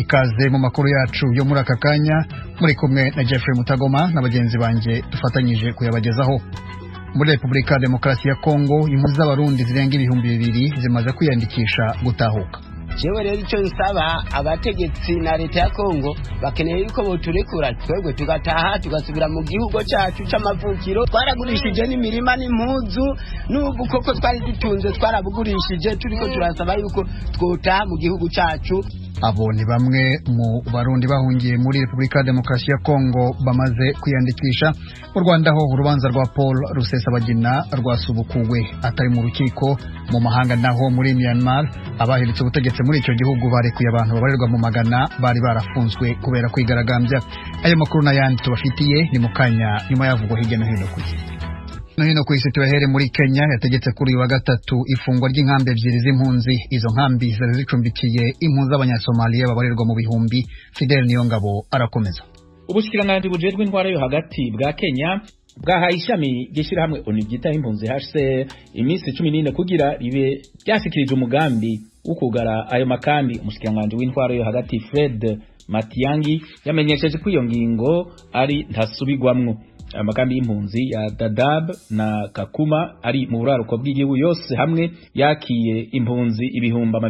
Ikaze mu makuru yacu yo muri aka kanya, muri kumwe na Jeffrey Mutagoma na bagenzi banjye dufatanyije kuyabagezaho. Muri Repubulika ya Demokarasi ya Kongo, impunzi z'Abarundi zirenga 2000 zimaze kwiyandikisha gutahuka. Jewe rero icyo nsaba abategetsi na leta ya Kongo, bakeneye yuko boturekura twebwe tugataha, tugasubira mu gihugu cyacu c'amavukiro. Twaragurishije n'imirima n'impuzu, n'ubu koko twari dutunze twarabugurishije, turiko turasaba yuko twotaha mu gihugu cyacu. Abo ni bamwe mu Barundi bahungiye muri Repubulika ya Demokarasi ya Kongo bamaze kwiyandikisha. Mu Rwanda ho, urubanza rwa Paul Rusesabagina rwasubukuwe atari mu rukiko. Mu mahanga naho, muri Myanmar, abahiritse ubutegetsi muri icyo gihugu barekuye abantu babarirwa mu magana bari barafunzwe kubera kwigaragambya. Ayo makuru n'ayandi tubafitiye ni mu kanya, nyuma yavugwa hirya no hino ku isi. No hino ku isi tubahere muri Kenya, yategetse kuri uyu wa gatatu ifungwa ry'inkambi ebyiri z'impunzi. Izo nkambi zari zicumbikiye impunzi z'Abanyasomaliya babarirwa mu bihumbi. Fidel Niyongabo arakomeza. Ubushikiranganji bujejwe intwaro yo hagati bwa Kenya bwahaye ishami ry'ishirahamwe ONU ryitaho impunzi HCR iminsi 14 kugira ribe ryashikirije umugambi wo kugara ayo makambi. Umushikiranganji w'intwaro yo hagati Fred Matiang'i yamenyesheje ko iyo ngingo ari ntasubigwamwo. Ayo makambi y'impunzi ya Dadaab na Kakuma ari mu buraruko bw'igihugu, yose hamwe yakiye impunzi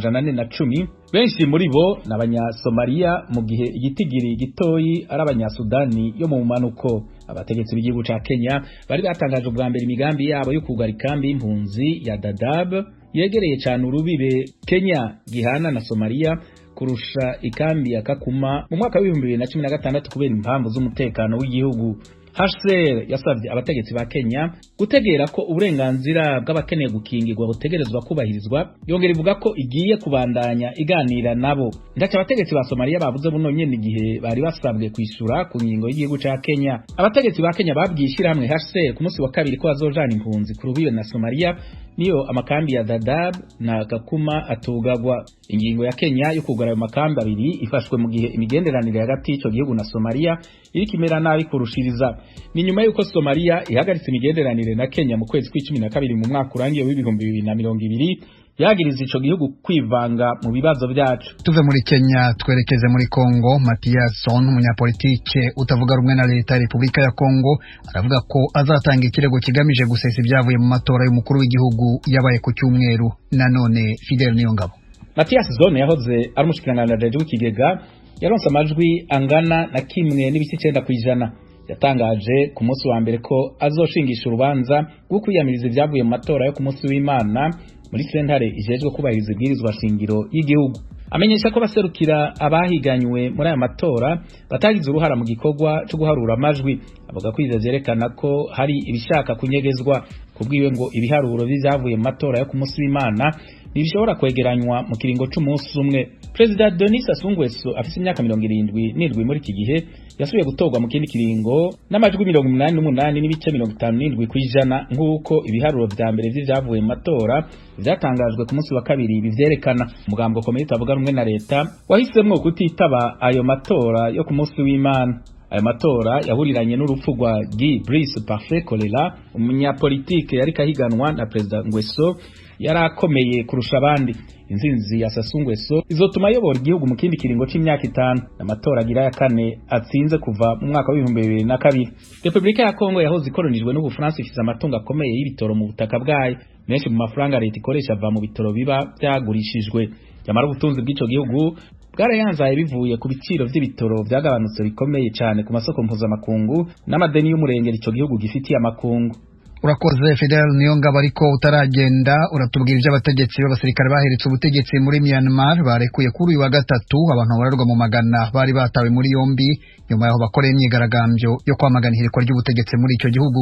410,000. Benshi muri bo ni Abanyasomaliya, mu gihe igitigiri gitoyi ari Abanyasudani yo mu manuko. Abategetsi b'igihugu ca Kenya bari batangaje ubwa mbere imigambi yabo yo kugara ikambi y'impunzi ya Dadaab yegereye cane urubibe Kenya gihana na Somalia kurusha ikambi ya Kakuma mu mwaka w'2016 kubera impamvu z'umutekano w'igihugu. HCR yasavye abategetsi ba Kenya gutegera ko uburenganzira bw'abakeneye gukingirwa butegerezwa kubahirizwa, yongera ivuga ko igiye kubandanya iganira nabo. Ndaca abategetsi ba Somalia bavuze buno nyene igihe bari basabwe kwishura ku ngingo y'igihugu ca Kenya. Abategetsi ba Kenya babwiye ishirahamwe HCR ku munsi wa kabiri ko bazojana impunzi ku rubibe na Somalia niyo amakambi ya Dadaab na Kakuma atugagwa. Ingingo ya Kenya yo kugara ayo makambi abiri ifashwe mu gihe imigenderanire hagati y'ico gihugu na Somalia iriko imera nabi kurushiriza. Ni nyuma yuko Somalia ihagaritse imigenderanire na Kenya mu kwezi kw'12 mu mwaka urangiye w'2020, yagiriza ico gihugu kwivanga mu bibazo vyacu. Tuve muri Kenya twerekeze muri Kongo. Mathias Son, umunyapolitike utavuga rumwe na leta ya Repubulika ya Kongo, aravuga ko azatanga ikirego kigamije gusesa ibyavuye mu matora y'umukuru w'igihugu yabaye ku cyumweru. Nanone Fidel Niyongabo. Mathias Zone yahoze ari umushikiranganji ajejwe ikigega, yaronse amajwi angana na 1.9%. Yatangaje ku munsi wa mbere ko azoshingisha urubanza rwo kwiyamiriza ibyavuye mu matora yo ku munsi w'Imana muri sentare ijejwe kubahiriza ibwirizwa shingiro y'igihugu. Amenyesha ko baserukira abahiganywe muri aya matora batagize uruhara mu gikorwa cyo guharura amajwi. Avuga ko ivyo vyerekana ko hari ibishaka kunyegezwa. Kubwiwe ngo ibiharuro vy'ivyavuye mu matora yo ku munsi w'Imana ntibishobora kwegeranywa mu kiringo c'umunsi umwe. Perezida Denis Sassou Nguesso afise imyaka 77 muri iki gihe yasubiye gutorwa mu kindi kiringo n'amajwi 88.57%, nk'uko ibiharuro vya mbere vy'ivyavuye mu matora vyatangajwe ku munsi wa kabiri bivyerekana. Umugambo ukomeye utavuga rumwe na leta wahisemwo kutitaba ayo matora yo ku munsi w'Imana. Ayo matora yahuriranye n'urupfu rwa Guy Brice Parfait Kolela, umunyapolitike yariko ahiganwa na Perezida Nguesso yari akomeye kurusha abandi. Intsinzi ya Sassou Nguesso izotuma ayobora igihugu mu kindi kiringo c'imyaka 5, amatora agira ya kane atsinze kuva mu mwaka w'2002. Repubulika ya Kongo yahoze ikolonijwe n'Ubufaransa ifise amatungo akomeye y'ibitoro mu butaka bwayo. Menshi mu mafaranga leta ikoresha ava mu bitoro biba vyagurishijwe. Nyamara ubutunzi bw'ico gihugu bwarayanzaye bivuye ku biciro vy'ibitoro vyagabanutse bikomeye cane ku masoko mpuzamakungu n'amadeni y'umurengera ico gihugu gifitiye amakungu. Urakoze Fidel Niyongabo, ariko utaragenda uratubwira iby'abategetsi b'abasirikare baheretse ubutegetsi muri Myanmar barekuye kuri uyu wa gatatu abantu babarirwa mu magana bari batawe muri yombi nyuma yaho bakoreye imyigaragambyo yo kwamagana ihirikwa ry'ubutegetsi muri icyo gihugu.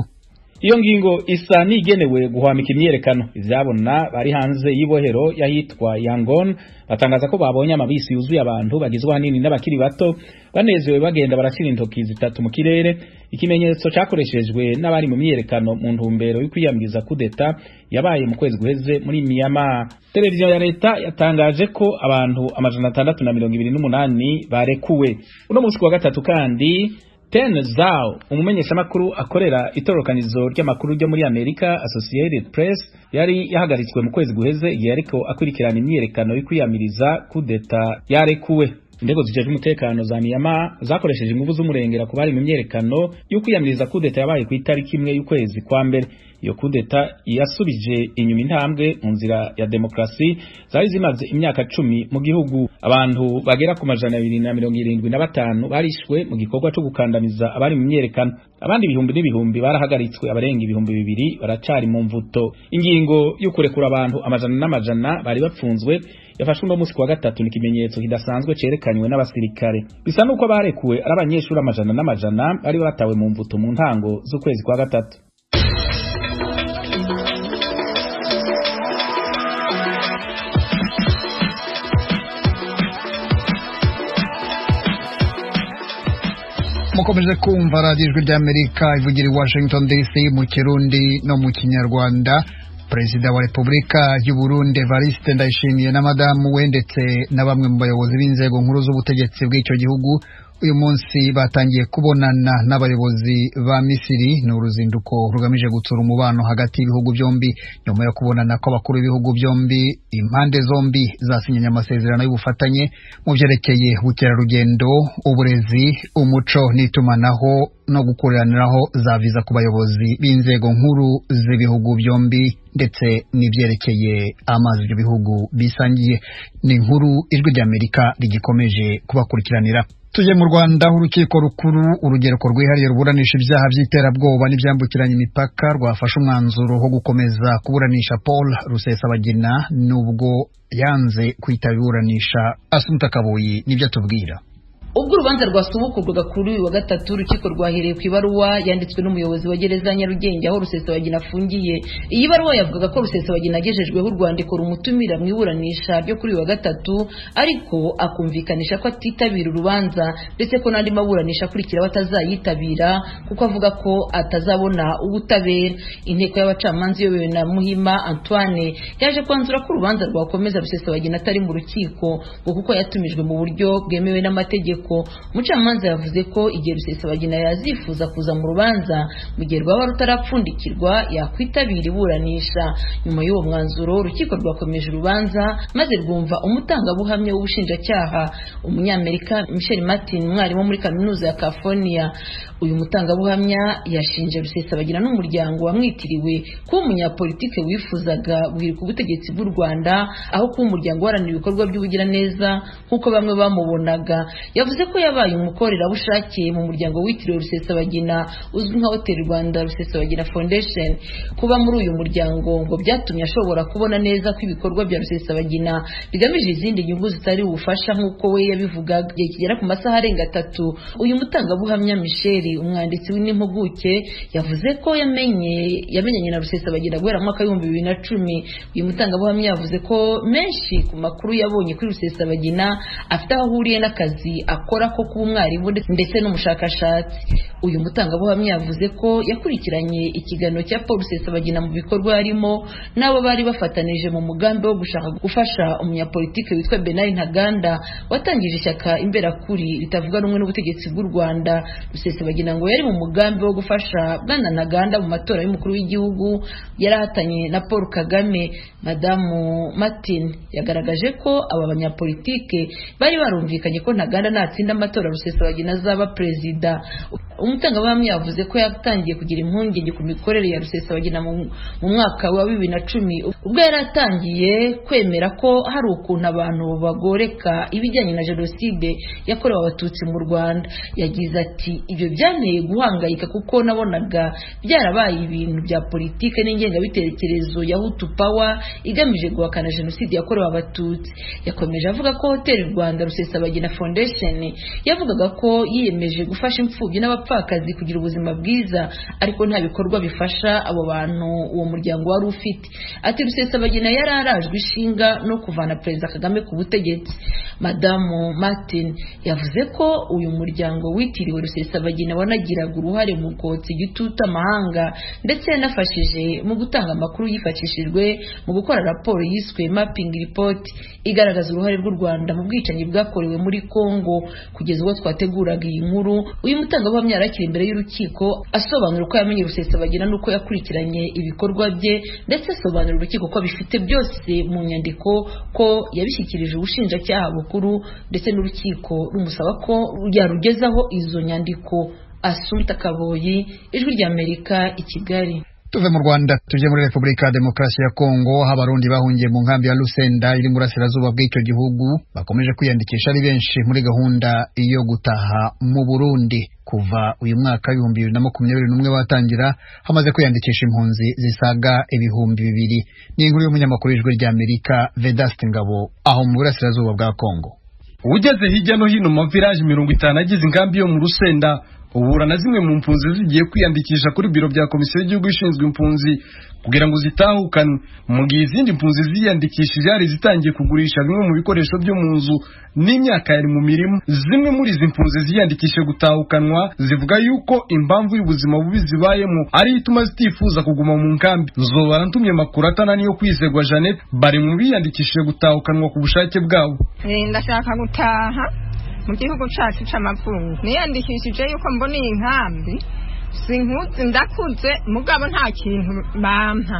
Iyo ngingo isa n'igenewe guhwamika imyiyerekano. Ivyabona bari hanze y'ibohero y'ahitwa Yangon batangaza ko babonye amabisi yuzuye abantu bagizwe ahanini n'abakiri bato banezerewe, bagenda barashira intoki zitatu mu kirere, ikimenyetso cakoreshejwe n'abari mu myiyerekano mu ntumbero yo kwiyamiriza kudeta yabaye mu kwezi guheze muri Myanmar. Televiziyo ya leta yatangaje ko abantu 628 barekuwe uno munsi kuwa gatatu. Kandi Ten Zao, umumenyeshamakuru akorera itororokanizo ry'amakuru ryo muri Amerika Associated Press, yari yahagaritswe mu kwezi guheze igihe ariko akurikirana imyiyerekano yo kwiyamiriza kudeta, yarekuwe. Indego zijejwe umutekano za Myanmar zakoresheje inguvu z'umurengera ku bari mu myerekano yo kwiyamiriza kudeta yabaye ku itariki imwe y'ukwezi kwa mbere. Iyo kudeta yasubije inyuma intambwe mu nzira ya demokrasi zari zimaze imyaka 10 mu gihugu. Abantu bagera ku 275 barishwe mu gikorwa cyo gukandamiza abari mu myerekano, abandi ibihumbi n'ibihumbi barahagaritswe, abarenga 2000 baracari mu mvuto. Ingingo yo kurekura abantu amajana n'amajana bari bapfunzwe yafashwe uno musi kuwa gatatu ni ikimenyetso kidasanzwe cerekanywe n'abasirikare. Bisa nuko barekuwe ari abanyeshuri amajana n'amajana bari batawe mu mvuto mu ntango z'ukwezi kwa gatatu. Mukomeje kumva radiyo Ijwi ry'Amerika ivugira i Washington DC mu Kirundi no mu Kinyarwanda. Perezida wa Repubulika y'u Burundi Evariste Ndayishimiye na madamu we ndetse na bamwe mu bayobozi b'inzego nkuru z'ubutegetsi bw'icyo gihugu uyu munsi batangiye kubonana n'abayobozi ba Misiri. Ni uruzinduko rugamije gutsura umubano hagati y'ibihugu byombi. Nyuma yo kubonana kw'abakuru b'ibihugu byombi, impande zombi zasinyanye amasezerano y'ubufatanye mu byerekeye ubukerarugendo, uburezi, umuco n'itumanaho no gukuraniraho za viza ku bayobozi b'inzego nkuru z'ibihugu byombi ndetse n'ibyerekeye amazi ibyo bihugu bisangiye. Ni inkuru Ijwi ry'Amerika rigikomeje kubakurikiranira. Tujye mu Rwanda. Urukiko rukuru urugereko rwihariye ruburanisha ibyaha by'iterabwoba n'ibyambukiranya imipaka rwafashe umwanzuro wo gukomeza kuburanisha Paul Rusesabagina nubwo yanze kwitaba iburanisha. Asumta Kabuyi nibyo atubwira. Ubwo urubanza rwasubukurwaga kuri uyu wa gatatu, urukiko rwahereye ku ibaruwa yanditswe n'umuyobozi wa gereza ya Nyarugenge aho Rusesabagina afungiye. Iyi baruwa yavugaga ko Rusesabagina agejejweho urwandiko rumutumira mu iburanisha ryo kuri uyu wa gatatu, ariko akumvikanisha ko atitabira urubanza ndetse ko n'andi maburanisha akurikiraho atazayitabira kuko avuga ko atazabona ubutabera. Inteko y'abacamanza iyobowe na Muhima Antoine yaje kwanzura ko urubanza rwakomeza Rusesabagina atari mu rukiko ngo kuko yatumijwe mu buryo bwemewe n'amategeko. Umucamanza yavuze ko igihe Rusesabagina yazifuza kuza mu rubanza mu gihe rwaba rutarapfundikirwa yakwitabira iburanisha. Nyuma y'uwo mwanzuro, urukiko rwakomeje urubanza maze rwumva umutangabuhamya w'ubushinjacyaha, umunyamerika Michel Martin, umwarimu muri kaminuza ya California. Uyu mutangabuhamya yashinje Rusesabagina n'umuryango wamwitiriwe kuba umunyapolitike wifuzaga guhirika ubutegetsi bw'u Rwanda aho kuba umuryango uharanira ibikorwa by'ubugiraneza nk'uko bamwe bamubonaga. Yavuze ko yabaye umukorerabushake mu muryango witiriwe Rusesabagina uzwi nka Hotel Rwanda Rusesabagina Foundation. Kuba muri uyu muryango ngo byatumye ashobora kubona neza ko ibikorwa bya Rusesabagina bigamije izindi nyungu zitari ubufasha nk'uko we yabivugaga. Igihe kigera ku masaha arenga 3, uyu mutangabuhamya Michel, umwanditsi n'impuguke, yavuze ko yamenyanye na Rusesabagina guhera mu mwaka w'ibihumbi 2010. Uyu mutangabuhamya yavuze ko menshi ku makuru yabonye kuri Rusesabagina afite aho ahuriye n'akazi akora ko kuba umwarimu ndetse n'umushakashatsi. Uyu mutangabuhamya yavuze ko yakurikiranye ikiganiro cya Paul Rusesabagina mu bikorwa harimo n'abo bari bafatanije mu mugambi wo gushaka gufasha umunyapolitike witwa Bernard Ntaganda watangije ishyaka Imberakuri ritavuga rumwe n'ubutegetsi bw'u Rwanda. Rusesabagina ngo yari mu mugambi wo gufasha Bwana Ntaganda mu matora y'umukuru w'igihugu yarahatanye na Paul Kagame. Madamu Martin yagaragaje ko aba banyapolitike bari barumvikanye ko Ntaganda natsinda amatora Rusesabagina azaba perezida. Umutangabuhamya yavuze ko yatangiye kugira impungenge ku mikorere ya Rusesabagina mu mwaka wa 2010 ubwo yari atangiye kwemera ko hari ukuntu abantu bagoreka ibijyanye na jenoside yakorewe Abatutsi mu Rwanda. Yagize ati ibyo byanteye guhangayika kuko nabonaga byarabaye ibintu bya politike n'ingengabitekerezo ya Hutu Power igamije guhakana jenoside yakorewe Abatutsi. Yakomeje avuga ko Hotel Rwanda Rusesabagina Foundation yavugaga ko yiyemeje gufasha imfubyi n'abapfakazi kugira ubuzima bwiza, ariko nta bikorwa bifasha abo bantu uwo muryango wari ufite. Ati Rusesabagina yari arajwe ishinga no kuvana Perezida Kagame ku butegetsi. Madamu Martin yavuze ko uyu muryango witiriwe Rusesabagina wanagiraga uruhare mu kotsa igitutu amahanga ndetse yanafashije mu gutanga amakuru yifashishijwe mu gukora raporo yiswe Mapping Report igaragaza uruhare rw'u Rwanda mu bwicanyi bwakorewe muri Kongo. Kugeza ubwo twateguraga iyi nkuru, uyu mutangabuhamya yarakiri imbere y'urukiko asobanura uko yamenye Rusesabagina n'uko yakurikiranye ibikorwa bye, ndetse asobanura urukiko urukiko ko abifite byose mu nyandiko, ko yabishyikirije ubushinjacyaha bukuru, ndetse n'urukiko rumusaba ko yarugezaho izo nyandiko. Asumta Kaboyi, Ijwi ry'Amerika, i Kigali. Tuve mu Rwanda tujye muri Repubulika ya Demokarasi ya Kongo, aho Abarundi bahungiye mu nkambi ya Lusenda iri mu burasirazuba bw'icyo gihugu bakomeje kwiyandikisha ari benshi muri gahunda yo gutaha mu Burundi. Kuva uyu mwaka 2021 watangira, hamaze kwiyandikisha impunzi zisaga 2000. Ni inkuru y'umunyamakuru w'Ijwi ry'Amerika Vedaste Ngabo aho mu burasirazuba bwa Kongo. Ugeze hirya no hino mu mavilaje 50 agize inkambi yo mu Rusenda, uhura na zimwe mu mpunzi zigiye kwiyandikisha kuri biro bya Komisiyo y'Igihugu ishinzwe Impunzi kugira ngo zitahukanwe, mu gihe izindi mpunzi ziyandikishije hari zitangiye kugurisha bimwe mu bikoresho byo mu nzu n'imyaka yari mu mirima. Zimwe muri izi mpunzi ziyandikishije gutahukanwa zivuga yuko impamvu y'ubuzima bubi zibayemo ari ituma zitifuza kuguma mu nkambi. Nzobara Ntumye Makuratana niyo Kwizegwa Jeannette bari mu biyandikishije gutahukanwa ku bushake bwabo. Ndashaka gutaha mu gihugu cyacu c'amavuko. Niyandikishije yuko mbona iyi nkambi sinkuzi, ndakuze mugabo nta kintu bampa,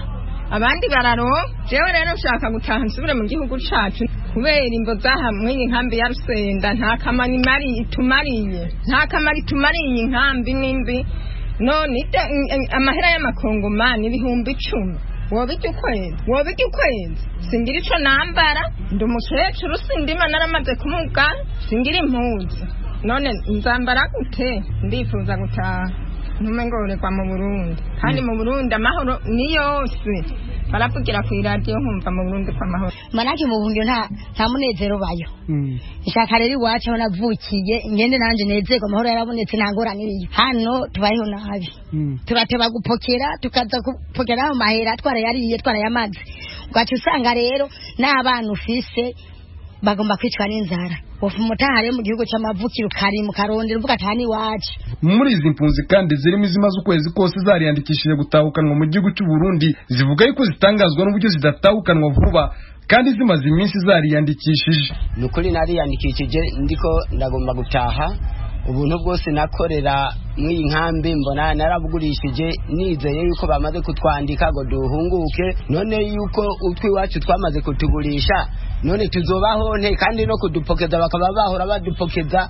abandi bararonka. Jewe rero nshaka gutaha nsubire mu gihugu cacu kubera imbo zaha mw'iyi nkambi ya Rusenda nta kamaro itumariye, nta kamaro itumariye. Iyi nkambi nimbi none amahera y'amakongomani 10,000 wobijya ukwezi, wobijya ukwezi. Singira ico nambara, ndi umukecuru, sindima, naramaze kumuga, singira impuzu, none nzambara gute? Ndifuza gutaha ntume ngorerwa mu Burundi, kandi mu Burundi amahoro ni yose, baravugira ku iradiyo nkumva mu Burundi ko amahoro. Manake mu buhungiro nta munezero bayo. Nshaka rero iwacu aho navukiye, ngende nanje nezerwe, amahoro yarabonetse, nta ngorane iriyo. Hano tubayeho nabi, turateba gupokera, tukaza gupokera ayo mahera twarayariye, twarayamaze. Ugaca usanga rero n'abana ufise bagomba kwicwa n'inzara. Wofa umutaha rero mu gihugu c'amavukiro, ukarima, ukarondera, uvuga ati aha ni iwacu. Muri izi mpunzi kandi zirimo izimaze ukwezi kose zariyandikishije gutahukanwa mu gihugu cy'u Burundi, zivuga yuko zitangazwa n'uburyo zidatahukanwa vuba kandi zimaze iminsi zariyandikishije. Ni ukuri nariyandikishije, ndiko ndagomba gutaha. Ubuntu bwose nakorera mw'iyi nkambi mbona narabugurishije, nizeye yuko bamaze kutwandika ngo duhunguke. None yuko utwiwacu twamaze kutugurisha, none tuzobaho nte? Kandi no kudupokeza bakaba bahora badupokeza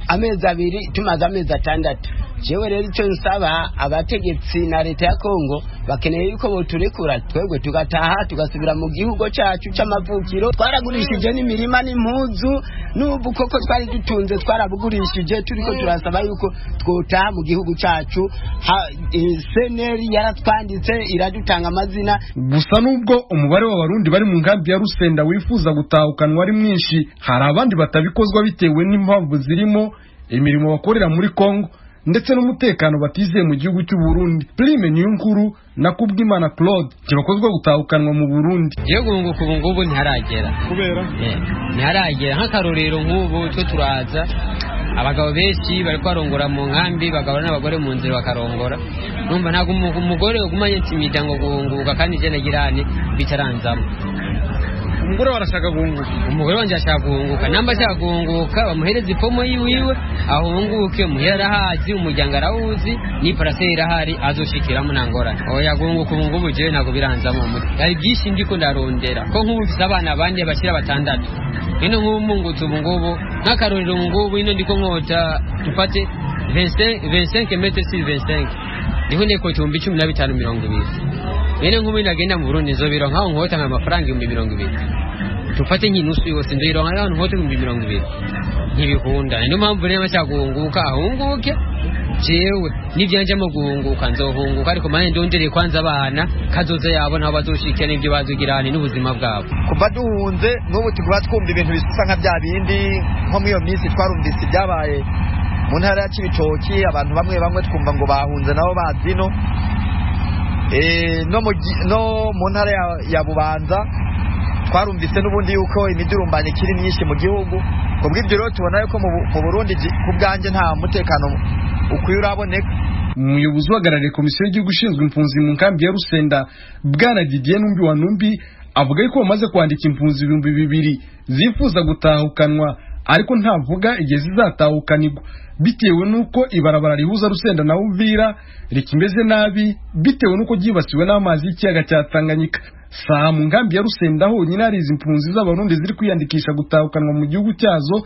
amezi 2, tumaze amezi 6. Jewe rero icyo nsaba abategetsi na leta ya Kongo, bakeneye yuko boturekura twebwe tugataha tugasubira mu gihugu cyacu c'amavukiro. Twaragurishije n'imirima n'impuzu, n'ubu koko twari dutunze twarabugurishije, turiko turasaba yuko twotaha mu gihugu cyacu. CNR yaratwanditse, iradutanga amazina. Gusa nubwo umubare w'Abarundi bari mu nkambi ya Rusenda wifuza gutahukanwa ari mwinshi, hari abandi batabikozwa bitewe n'impamvu zirimo imirimo bakorera muri Kongo ndetse n'umutekano batizeye mu gihugu cy'u Burundi. Prime Niyonkuru na Kubwimana Claude ntibakozwa gutahukanwa mu Burundi. Iyo guhunguka ubu ngubu ntiharagera. Kubera? Ntiharagera. Nk'akarorero, nk'ubu twe turaza abagabo benshi bari kwarongora mu nkambi, bagabura n'abagore mu nzira bakarongora. Numva ntabwo umugore ugumanye intimida ngo guhunguka, kandi je nagirane bitaranzamo. Umugore warashaka guhunguka? Umugore wanje ashaka guhunguka. Namba ashaka guhunguka, bamuhereze ifomo yiwiwe ahunguke. Muhera arahazi, umuryango arawuzi, ni paraseri irahari azoshikiramo, nta ngorane. Oya, guhunguka ubu ngubu jewe ntabwo biranzamo. Hari byinshi ndiko ndarondera, ko nk'ubu mfise abana bane bashira 6. Ino nk'ubu mpungutse ubu ngubu, nk'akarorero, ubu ngubu ino ndiko nkota, dufate 25 mètres sur 25, niho ndiko 15,020, 20. Bene nk'ubu nagenda mu Burundi nzobironka aho nkota nka amafaranga 20,000, tufate nk'inusu yose nzoyironka aho nkota 20,000? Ntibikunda. Niyo mpamvu rero nshaka guhunguka, ahunguke. Jewe n'ivyanje mu guhunguka nzohunguka, ariko mane ndondereye kwanza abana kazoza yabo, nabo bazoshikira n'ivyo bazogirane n'ubuzima bwabo. Kuva duhunze n'ubu tukuba twumva ibintu bisa nka bya bindi. Nko muri iyo minsi twarumvise ibyabaye mu ntara ya Cibitoki, abantu bamwe bamwe twumva ngo bahunze nabo bazino no mu ntara ya Bubanza. Twarumvise n'ubundi yuko imidurumbano ikiri myinshi mu gihugu. Kubw'ibyo rero tubona yuko mu Burundi, ku bwanjye, nta mutekano ukwiye uraboneka. Umuyobozi uhagarariye Komisiyo y'Igihugu ishinzwe Impunzi mu nkambi ya Rusenda, bwana Didier Numbi wa Numbi, avuga yuko bamaze kwandika impunzi 2000 zifuza gutahukanwa, ariko ntavuga igihe zizatahukanirwa bitewe n'uko ibarabara rihuza Rusenda na Uvira rikimeze nabi, bitewe n'uko ryibasiwe n'amazi y'ikiyaga cya Tanganyika. Saha mu nkambi ya Rusenda honyine hari izi mpunzi z'Abarundi ziri kwiyandikisha gutahukanwa mu gihugu cyazo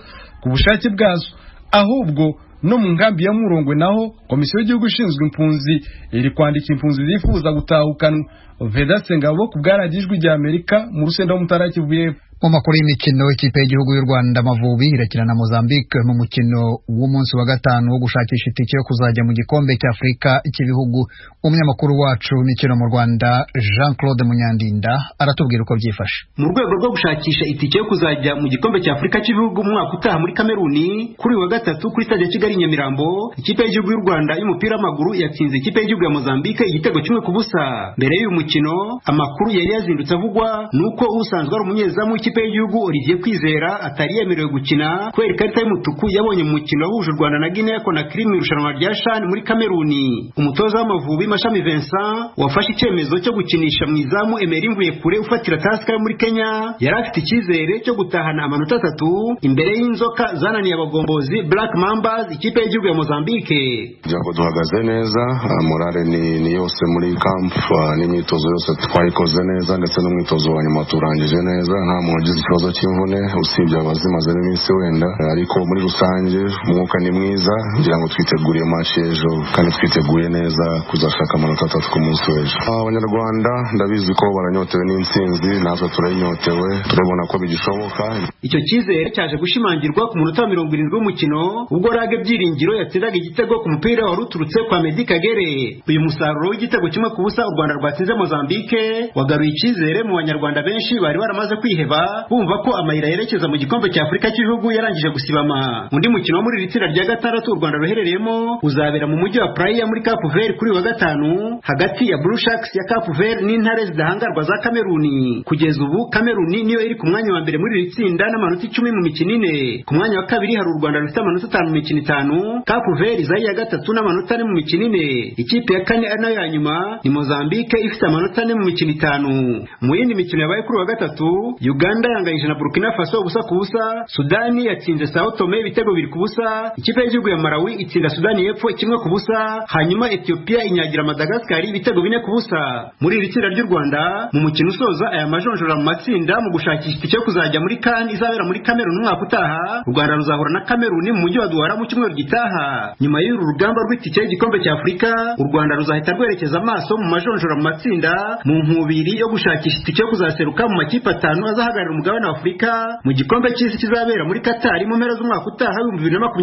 ku bushake bwazo, ahubwo no mu nkambi ya Murongwe naho Komisiyo y'Igihugu ishinzwe impunzi iri kwandika impunzi zifuza gutahukanwa. Vedaste Ngabo ku bwa Radiyo Ijwi rya Amerika mu Rusenda ho mu ntara ya Kivu y'Epfo. Mu makuru y'imikino, ikipe y'igihugu y'u Rwanda Amavubi irakina na Mozambique mu mukino w'umunsi wa gatanu wo gushakisha itike yo kuzajya mu gikombe cy'Afurika cy'ibihugu. Umunyamakuru wacu w'imikino mu Rwanda Jean Claude Munyandinda aratubwira uko byifashe. Mu rwego rwo gushakisha itike yo kuzajya mu gikombe cy'Afurika cy'ibihugu mu mwaka utaha muri Kameruni, kuri uyu wa gatatu kuri stade ya Kigali i Nyamirambo, ikipe y'igihugu y'u Rwanda y'umupira w'amaguru yatsinze ikipe y'igihugu ya Mozambique igitego 1-0. Mbere y'uyu mukino, amakuru yari yazindutse avugwa nuko usanzwe ari umunyezamu w'ikipe y'igihugu Olivier Kwizera atari yemerewe gukina kubera ikarita y'umutuku yabonye mu mukino wahuje u Rwanda na Guinea Conakry mu irushanwa rya CHAN muri Kameruni. Umutoza w'Amavubi Mashami Vincent wafashe icyemezo cyo gukinisha mu izamu Emery Mvuyekure ufatira Tusker yo muri Kenya, yari afite icyizere cyo gutahana amanota 3 imbere y'inzoka zananiye abagombozi Black Mambas ikipe y'igihugu ya Mozambique. Kugira duhagaze neza, morale ni yose muri camp, n'imyitozo yose twayikoze neza, ndetse n'umwitozo wa nyuma turangije neza, nta muntu ugize ikibazo cy'imvune usibye abazimazemo iminsi wenda, ariko muri rusange umwuka ni mwiza, ngira ngo twiteguriye match y'ejo kandi twiteguye neza kuzashaka amanota 3 ku munsi w'ejo. Abanyarwanda ndabizi ko baranyotewe n'intsinzi, natwe turayinyotewe, turabona ko bigishoboka. Icyo cyizere cyaje gushimangirwa ku munota wa 70 w'umukino ubwo Rage Byiringiro yatsindaga igitego ku mupira wari uturutse kwa Medi Kagere. Uyu musaruro w'igitego 1-0 u Rwanda rwatsinze Mozambique wagaruye icyizere mu banyarwanda benshi bari baramaze kwiheba, bumva ko amayira yerekeza mu gikombe cya Afurika cy'ibihugu yarangije gusibama. Undi mukino wo muri iri tsinda rya gatandatu u Rwanda ruherereyemo uzabera mu mujyi wa Praia muri Cape Verde kuri uyu wa gatanu, hagati ya Blue Sharks ya Cape Verde n'intare zidahangarwa za Kameruni. Kugeza ubu Kameruni niyo iri ku mwanya wa mbere muri iri tsinda n'amanota 10 mu mikino 4. Ku mwanya wa kabiri hari u Rwanda rufite amanota 5 mu mikino 5, Cape Verde iza iya gatatu n'amanota 4 mu mikino 4. Ikipe ya kane ari nayo ya nyuma ni Mozambique ifite amanota 4 mu mikino 5. Mu yindi mikino yabaye kuri uyu wa gatatu, Uganda yanganyije na Burkina Faso 0-0, Sudani yatsinze Sao Tome ibitego 2-0, ikipe y'igihugu ya Malawi itsinda Sudani y'Epfo 1-0, hanyuma Ethiopia inyagira Madagascar ibitego 4-0. Muri iri tsinda ry'u Rwanda mu mukino usoza aya majonjora mu matsinda mu gushakisha itike yo kuzajya muri CAN izabera muri Cameroon umwaka utaha, u Rwanda ruzahura na Cameroon mu mujyi wa Douala mu cyumweru gitaha. Nyuma y'uru rugamba rw'itike y'igikombe cya Afurika, u Rwanda ruzahita rwerekeza amaso mu majonjora mu matsinda mu nkubiri yo gushakisha itike yo kuzaseruka mu makipe 5 azahagararira umugabane wa Afurika mu gikombe cy'isi kizabera muri Qatar mu mpera z'umwaka utaha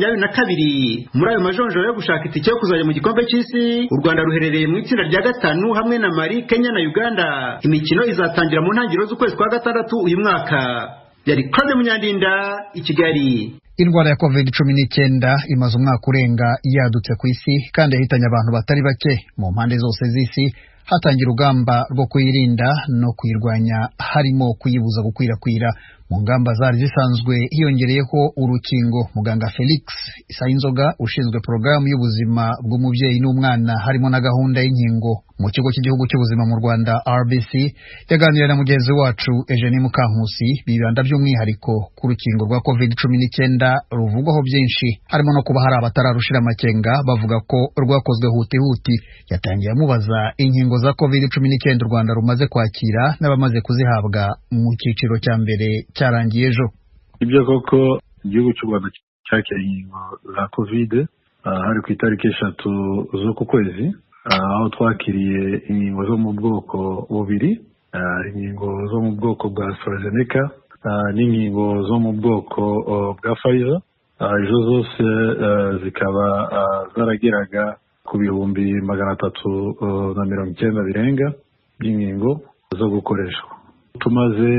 2022. Muri ayo majonjora yo gushaka itike yo kuzajya mu gikombe cy'isi, u Rwanda ruherereye mu itsinda rya gatanu hamwe na Mali, Kenya na Uganda. Imikino izatangira mu ntangiriro z'ukwezi kwa gatandatu uyu mwaka. Yari Claude Munyandinda i Kigali. Indwara ya COVID-19 imaze umwaka urenga yadutse ku isi kandi yahitanye abantu batari bake mu mpande zose z'isi. Hatangira urugamba rwo kuyirinda no kuyirwanya, harimo kuyibuza gukwirakwira. Mu ngamba zari zisanzwe hiyongereyeho urukingo. Muganga Felix Sayinzoga ushinzwe porogaramu y'ubuzima bw'umubyeyi n'umwana harimo na gahunda y'inkingo mu kigo cy'igihugu cy'ubuzima mu Rwanda RBC, yaganiriye na mugenzi wacu Eugenie Mukankusi, bibanda by'umwihariko ku rukingo rwa COVID-19 ruvugwaho byinshi, harimo no kuba hari abatararushira amakenga bavuga ko rwakozwe huti huti. Yatangiye amubaza inkingo za COVID-19 u Rwanda rumaze kwakira n'abamaze kuzihabwa mu cyiciro cya mbere cyarangiye ejo. Ibyo koko igihugu cy'u Rwanda cyakiriye inkingo za COVID hari ku itariki 3 z'uku kwezi, aho twakiriye inkingo zo mu bwoko bubiri, inkingo zo mu bwoko bwa AstraZeneca n'inkingo zo mu bwoko bwa Pfizer. Izo zose zikaba zarageraga ku 390,000 birenga by'inkingo zo gukoreshwa. Tumaze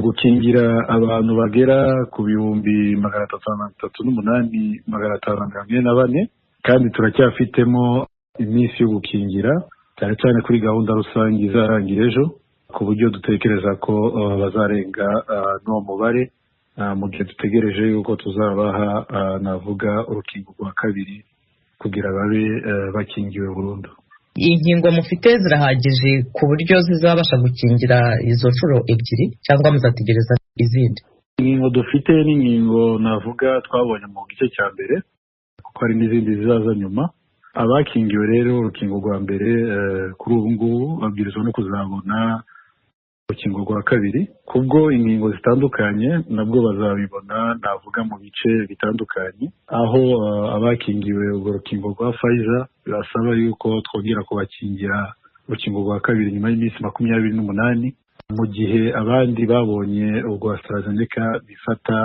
gukingira abantu bagera ku 338,544, kandi turacyafitemo iminsi yo gukingira, cyane cyane kuri gahunda rusange izarangira ejo, ku buryo dutekereza ko bazarenga n'uwo mubare mu gihe dutegereje yuko tuzabaha navuga urukingo rwa kabiri kugira babe bakingiwe burundu. Inkingo mufite zirahagije ku buryo zizabasha gukingira izo nshuro ebyiri cyangwa muzategereza izindi? Inkingo dufite n'inkingo navuga twabonye mu gice cya mbere, kuko hari n'izindi zizaza nyuma. Abakingiwe rero urukingo rwa mbere kuri ubu ngubu babwirizwa no kuzabona urukingo rwa kabiri. Kubwo inkingo zitandukanye nabwo bazabibona, navuga mu bice bitandukanye, aho abakingiwe urwo rukingo rwa Pfizer birasaba yuko twongera kubakingira urukingo rwa kabiri nyuma y'iminsi 28, mu gihe abandi babonye urwa AstraZeneca bifata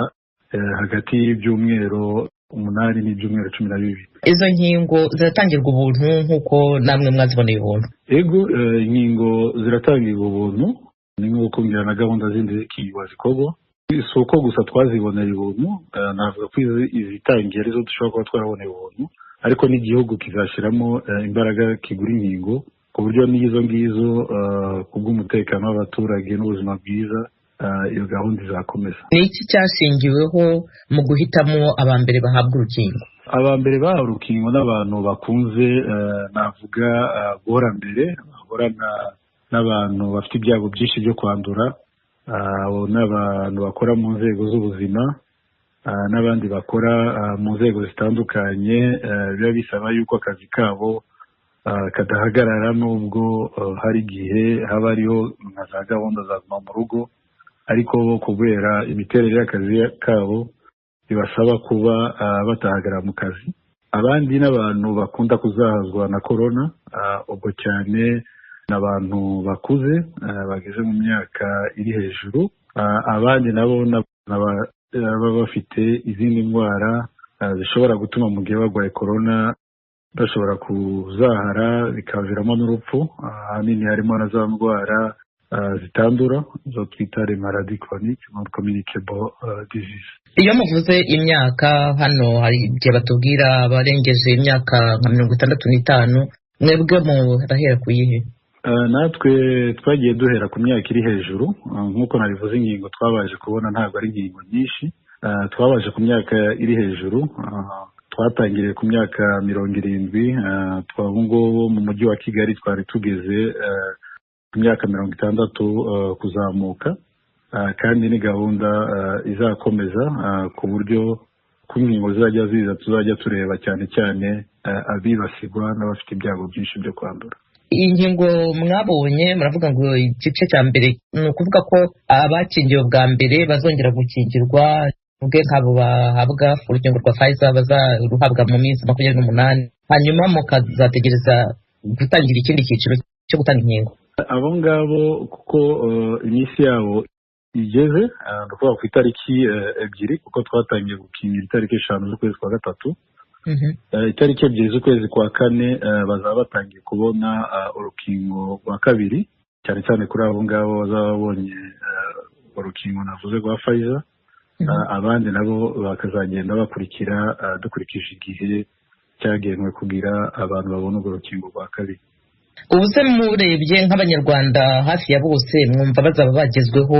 hagati y'ibyumweru 8 n'ibyumweru 12. Izo nkingo ziratangirwa ubuntu nk'uko namwe mwaziboneye ubuntu? Ego, inkingo ziratangirwa ubuntu, ni nk'uko ngira na gahunda zindi z'ikingo zikorwa. Si uko gusa twaziboneye ubuntu, navuga ko izitangiye arizo dushobora kuba twaraboneye ubuntu, ariko n'igihugu kizashyiramo imbaraga kigura inkingo ku buryo n'izo ngizo kubw'umutekano w'abaturage n'ubuzima bwiza iyo gahunda izakomeza. Ni iki cyashingiweho mu guhitamo aba mbere bahabwa urukingo? Aba mbere bahawe urukingo n'abantu bakunze navuga guhora mbere, bahorana n'abantu bafite ibyago byinshi byo kwandura, n'abantu bakora mu nzego z'ubuzima, n'abandi bakora mu nzego zitandukanye, biba bisaba yuko akazi kabo kadahagarara nubwo hari igihe haba hariho nka za gahunda za guma mu rugo, ariko bo kubera imiterere y'akazi kabo bibasaba kuba batahagarara mu kazi. Abandi n'abantu bakunda kuzahazwa na korona, ubwo cyane n'abantu bakuze bageze mu myaka iri hejuru, abandi nabo baba bafite izindi ndwara zishobora gutuma mu gihe barwaye korona bashobora kuzahara bikaviramo n'urupfu. Ahanini harimo na za ndwara zitandura zo twita les maladies chroniques non communicable disease. Iyo muvuze imyaka hano hari igihe batubwira abarengeje imyaka nka 65, mwebwe murahera ku yihe? Natwe twagiye duhera ku myaka iri hejuru, nk'uko nabivuze ingingo twabaje kubona ntabwo ari ingingo nyinshi, twabaje ku myaka iri hejuru. Twatangiriye ku myaka 70, ubu ngubu mu mujyi wa Kigali twari tugeze ku myaka 60 kuzamuka, kandi ni gahunda izakomeza ku buryo ku nkingo zizajya ziza tuzajya tureba cyane cyane abibasirwa n'abafite ibyago byinshi byo kwandura. Iyi ngingo mwabonye muravuga ngo igice cya mbere ni ukuvuga ko abakingiwe bwa mbere bazongera gukingirwa, ubwe nk'abo bahabwa urukingo rwa Pfizer bazaruhabwa mu minsi 28, hanyuma mukazategereza gutangira ikindi cyiciro cyo gutanga inkingo. Abo ngabo kuko iminsi yabo igeze, ni ukuvuga ku itariki 2, kuko twatangiye gukingira itariki 5 z'ukwezi kwa 3, itariki 2 z'ukwezi kwa 4 bazaba batangiye kubona urukingo rwa kabiri, cyane cyane kuri abo ngabo bazaba babonye urukingo navuze rwa Pfizer. Abandi nabo bakazagenda bakurikira dukurikije igihe cyagenwe kugira abantu babone urwo rukingo rwa kabiri. Ubu se murebye nk'Abanyarwanda hafi ya bose mwumva bazaba bagezweho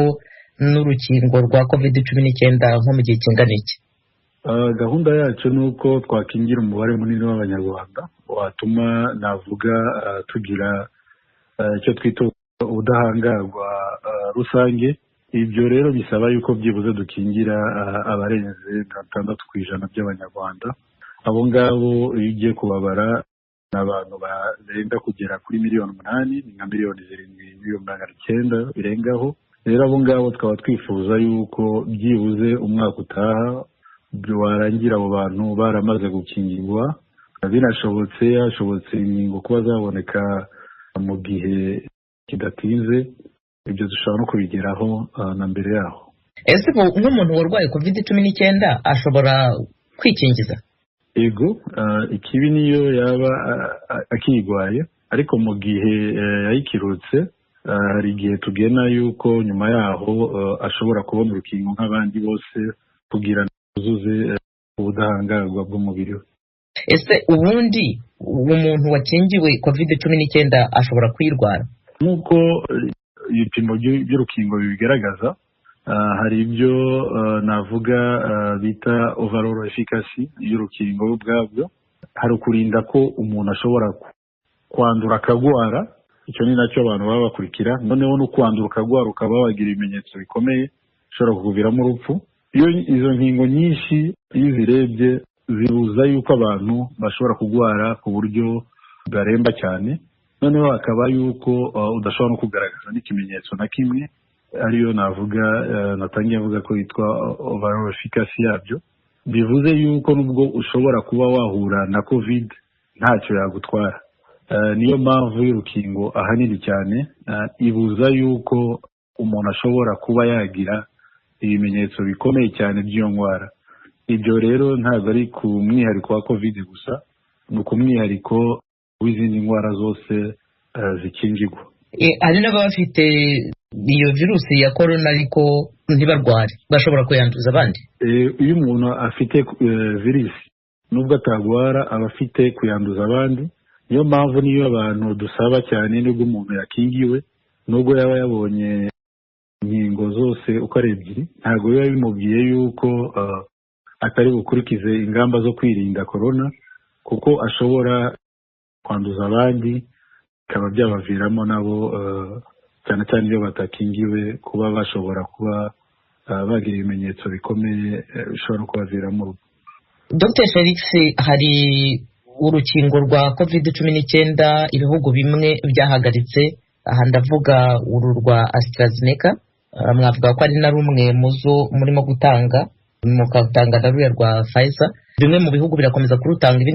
n'urukingo rwa COVID-19 nko mu gihe kingana iki? Gahunda yacu ni uko twakingira umubare munini w'Abanyarwanda watuma navuga tugira icyo twita ubudahangarwa rusange. Ibyo rero bisaba yuko byibuze dukingira abarenze 60% by'Abanyarwanda. Abo ngabo iyo ugiye kubabara ni abantu barenga kugera kuri miliyoni 8, ni nka miliyoni 7,900,000 birengaho. Rero abo ngabo tukaba twifuza yuko byibuze umwaka utaha warangira abo bantu baramaze gukingirwa, binashobotse hashobotse inkingo kuba zaboneka mu gihe kidatinze, ibyo dushobora no kubigeraho na mbere yaho. Ese nk'umuntu warwaye COVID-19 ashobora kwikingiza? Ego, ikibi niyo yaba akiyirwaye, ariko mu gihe yayikirutse hari igihe tugena yuko nyuma yaho ashobora kubona urukingo nk'abandi bose kugira yuzuze ubudahangarwa bw'umubiri we. Ese ubundi umuntu wakingiwe COVID-19 ashobora kuyirwara? Nk'uko ibipimo by'urukingo bibigaragaza, hari ibyo navuga bita overall efficacy y'urukingo ubwabyo. Hari ukurinda ko umuntu ashobora kwandura akagwara, icyo ni nacyo abantu baba bakurikira. Noneho no kwandura ukagwara ukaba wagira ibimenyetso bikomeye bishobora kukuviramo urupfu. Iyo izo nkingo nyinshi iyo uzirebye zibuza yuko abantu bashobora kugwara ku buryo baremba cyane. Noneho hakaba yuko udashobora no kugaragaza n'ikimenyetso na kimwe, ariyo navuga natangiye mvuga ko yitwa overall efficacy yabyo. Bivuze yuko nubwo ushobora kuba wahura na COVID, ntacyo yagutwara. Niyo mpamvu y'urukingo ahanini cyane ibuza yuko umuntu ashobora kuba yagira ibimenyetso bikomeye cyane by'iyo ndwara. Ibyo rero ntabwo ari ku mwihariko wa COVID gusa, ni ku mwihariko w'izindi ndwara zose zikingirwa. Hari n'ababa bafite iyo virusi ya korona ariko ntibarware, bashobora kuyanduza abandi? Iyo umuntu afite virusi, nubwo atagwara, aba afite kuyanduza abandi. Niyo mpamvu niyo abantu dusaba cyane, nubwo umuntu yakingiwe, nubwo yaba yabonye inkingo zose uko ari ebyiri, ntabwo biba bimubwiye yuko atari bukurikize ingamba zo kwirinda korona, kuko ashobora kwanduza abandi, bikaba byabaviramo nabo, cyane cyane iyo batakingiwe, kuba bashobora kuba bagira ibimenyetso bikomeye bishobora no kubaviramo urupfu. Dr Felix, hari urukingo rwa COVID-19 ibihugu bimwe byahagaritse. Aha ndavuga uru rwa AstraZeneca, mwavuga ko ari na rumwe mu zo murimo gutanga, mukatanga na ruriya rwa Pfizer. Bimwe mu bihugu birakomeza kurutanga, ibindi